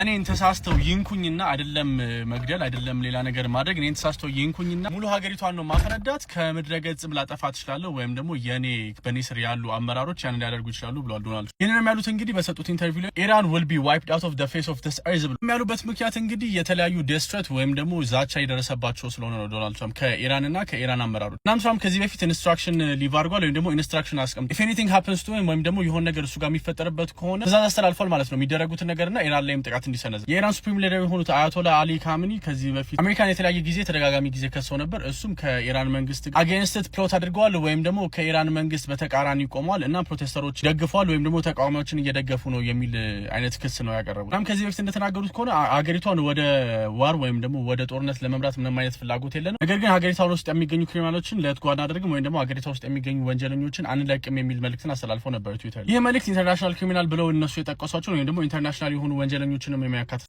እኔን ተሳስተው ይንኩኝና፣ አይደለም መግደል፣ አይደለም ሌላ ነገር ማድረግ፣ እኔን ተሳስተው ይንኩኝና ሙሉ ሀገሪቷን ነው ማፈነዳት፣ ከምድረ ገጽም ላጠፋ ትችላለሁ፣ ወይም ደግሞ የኔ በኔ ስር ያሉ አመራሮች ያን ሊያደርጉ ይችላሉ ብለዋል ዶናልድ። ይህንንም ያሉት እንግዲህ በሰጡት interview ላይ "Iran will be wiped out of the face of this earth" ብለው ያሉበት ምክንያት እንግዲህ የተለያዩ death threat ወይም ደግሞ ዛቻ የደረሰባቸው ስለሆነ ነው ዶናልድ ትራምፕ ከኢራን እና ከኢራን አመራሮች። ዶናልድ ትራምፕ ከዚህ በፊት instruction leave አድርጓል ወይም ደግሞ instruction አስቀምጧል። If anything happens to ወይም ደግሞ የሆነ ነገር እሱ ጋር የሚፈጠርበት ከሆነ ትእዛዝ አስተላልፏል ማለት ነው፣ የሚደረጉትን ነገርና ኢራን ላይም ጥቃት እንዲሰነዝር። የኢራን supreme leader የሆኑት አያቶላ አሊ ካሚኒ ከዚህ በፊት አሜሪካን የተለያየ ጊዜ፣ ተደጋጋሚ ጊዜ ከሰው ነበር። እሱም ከኢራን መንግስት against plot አድርገዋል ወይም ደግሞ ከኢራን መንግስት በተቃራኒ ቆመዋል እና protester ኦች ደግፈዋል ወይም ደግሞ ተቃዋሚዎችን እየደገፉ ነው የሚል አይነት ክስ ነው ያቀረቡት። እናም ከዚህ በፊት እንደተናገሩት ከሆነ ሀገሪቷን ወደ war ወይም ደግሞ ወደ ጦርነት ለመምራት ምንም አይነት ፍላጎት የለንም፣ ነገር ግን ሀገሪቷን ውስጥ የሚገኙ criminal ኦችን let go አናደርግም ወይም ደግሞ ሀገሪቷ ውስጥ የሚገኙ ወንጀለኞችን አንለቅም የሚል መልእክትን አስተላልፈው ነበር ትዊተር። ይህ መልእክት international criminal ብለው እነሱ የጠቀሷቸውን ወይም ደግሞ international የሆኑ ወንጀለኞችንም የሚያካትት